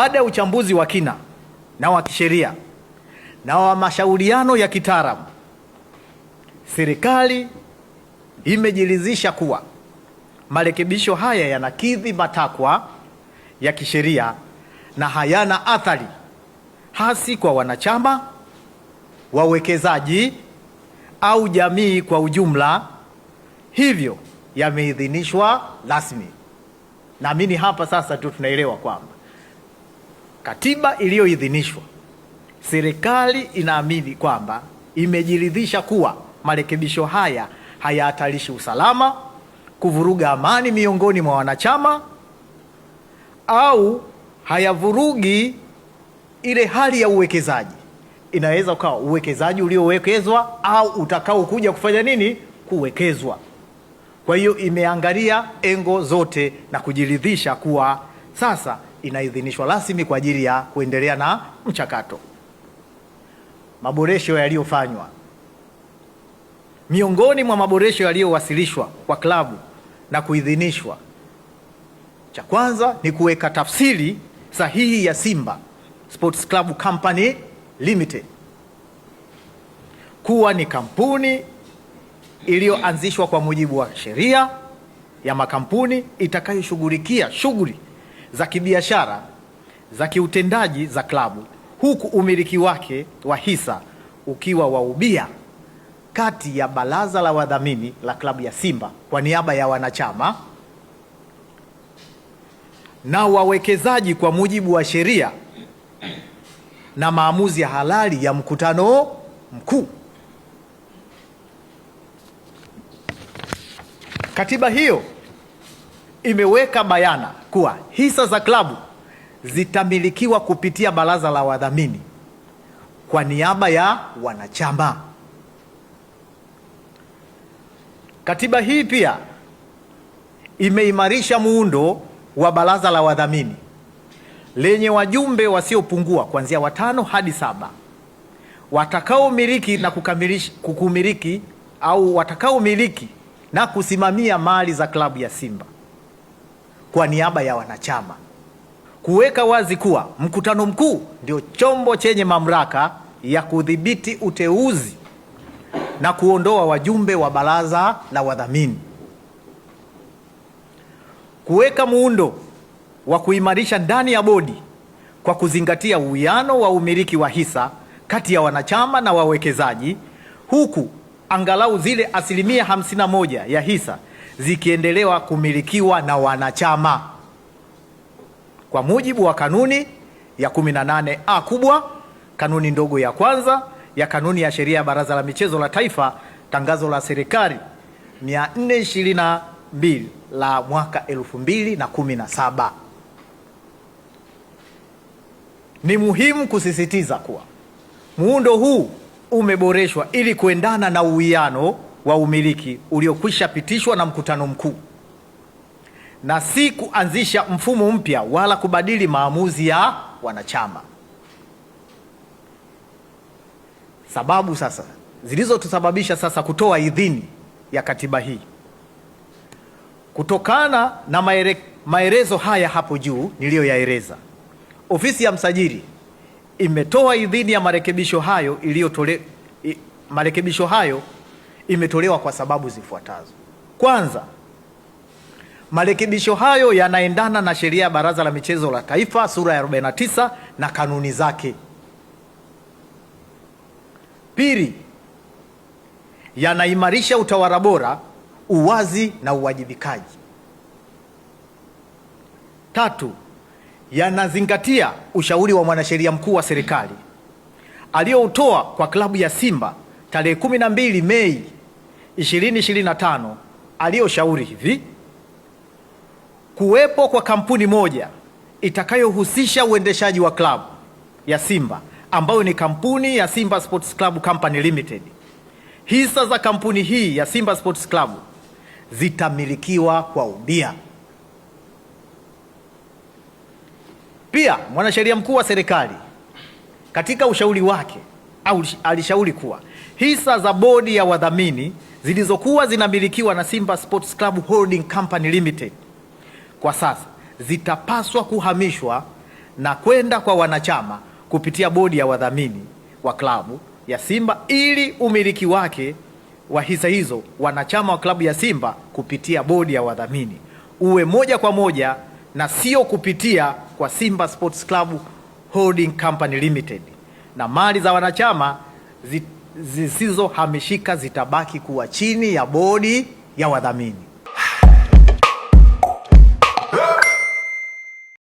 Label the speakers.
Speaker 1: Baada ya uchambuzi wa kina na wa kisheria na wa mashauriano ya kitaalamu, serikali imejiridhisha kuwa marekebisho haya yanakidhi matakwa ya kisheria na hayana athari hasi kwa wanachama, wawekezaji au jamii kwa ujumla, hivyo yameidhinishwa rasmi. Naamini hapa sasa tu tunaelewa kwamba katiba iliyoidhinishwa, serikali inaamini kwamba imejiridhisha kuwa marekebisho haya hayahatarishi usalama, kuvuruga amani miongoni mwa wanachama au hayavurugi ile hali ya uwekezaji. Inaweza ukawa uwekezaji uliowekezwa au utakaokuja kufanya nini, kuwekezwa. Kwa hiyo imeangalia engo zote na kujiridhisha kuwa sasa inaidhinishwa rasmi kwa ajili ya kuendelea na mchakato. Maboresho yaliyofanywa. Miongoni mwa maboresho yaliyowasilishwa kwa klabu na kuidhinishwa, cha kwanza ni kuweka tafsiri sahihi ya Simba Sports Club Company Limited kuwa ni kampuni iliyoanzishwa kwa mujibu wa sheria ya makampuni itakayoshughulikia shughuli za kibiashara za kiutendaji za klabu, huku umiliki wake wa hisa ukiwa wa ubia kati ya baraza la wadhamini la klabu ya Simba kwa niaba ya wanachama na wawekezaji kwa mujibu wa sheria na maamuzi ya halali ya mkutano mkuu. Katiba hiyo imeweka bayana kuwa hisa za klabu zitamilikiwa kupitia baraza la wadhamini kwa niaba ya wanachama. Katiba hii pia imeimarisha muundo wa baraza la wadhamini lenye wajumbe wasiopungua kuanzia 5 hadi 7 watakaomiliki na kukamilisha, kukumiliki au watakaomiliki na kusimamia mali za klabu ya Simba kwa niaba ya wanachama, kuweka wazi kuwa mkutano mkuu ndio chombo chenye mamlaka ya kudhibiti uteuzi na kuondoa wajumbe wa baraza la wadhamini, kuweka muundo wa kuimarisha ndani ya bodi kwa kuzingatia uwiano wa umiliki wa hisa kati ya wanachama na wawekezaji, huku angalau zile 51% ya hisa zikiendelewa kumilikiwa na wanachama kwa mujibu wa kanuni ya 18A kubwa, kanuni ndogo ya kwanza ya kanuni ya sheria ya Baraza la Michezo la Taifa, tangazo la serikali 422 la mwaka 2017. Ni muhimu kusisitiza kuwa muundo huu umeboreshwa ili kuendana na uwiano wa umiliki uliokwisha pitishwa na mkutano mkuu na si kuanzisha mfumo mpya wala kubadili maamuzi ya wanachama. Sababu sasa zilizotusababisha sasa kutoa idhini ya katiba hii, kutokana na maelezo haya hapo juu niliyoyaeleza, ofisi ya msajili imetoa idhini ya marekebisho hayo marekebisho hayo imetolewa kwa sababu zifuatazo. Kwanza, marekebisho hayo yanaendana na sheria ya Baraza la Michezo la Taifa sura ya 49 na kanuni zake. Pili, yanaimarisha utawala bora, uwazi na uwajibikaji. Tatu, yanazingatia ushauri wa mwanasheria mkuu wa serikali aliyoutoa kwa klabu ya Simba tarehe 12 Mei 2025, aliyoshauri hivi: kuwepo kwa kampuni moja itakayohusisha uendeshaji wa klabu ya Simba ambayo ni kampuni ya Simba Sports Club Company Limited. Hisa za kampuni hii ya Simba Sports Club zitamilikiwa kwa ubia. Pia mwanasheria mkuu wa serikali katika ushauri wake au alishauri kuwa hisa za bodi ya wadhamini zilizokuwa zinamilikiwa na Simba Sports Club Holding Company Limited kwa sasa zitapaswa kuhamishwa na kwenda kwa wanachama kupitia bodi ya wadhamini wa klabu ya Simba ili umiliki wake wa hisa hizo wanachama wa klabu ya Simba kupitia bodi ya wadhamini uwe moja kwa moja na sio kupitia kwa Simba Sports Club Holding Company Limited, na mali za wanachama zisizohamishika zitabaki kuwa chini ya bodi ya wadhamini.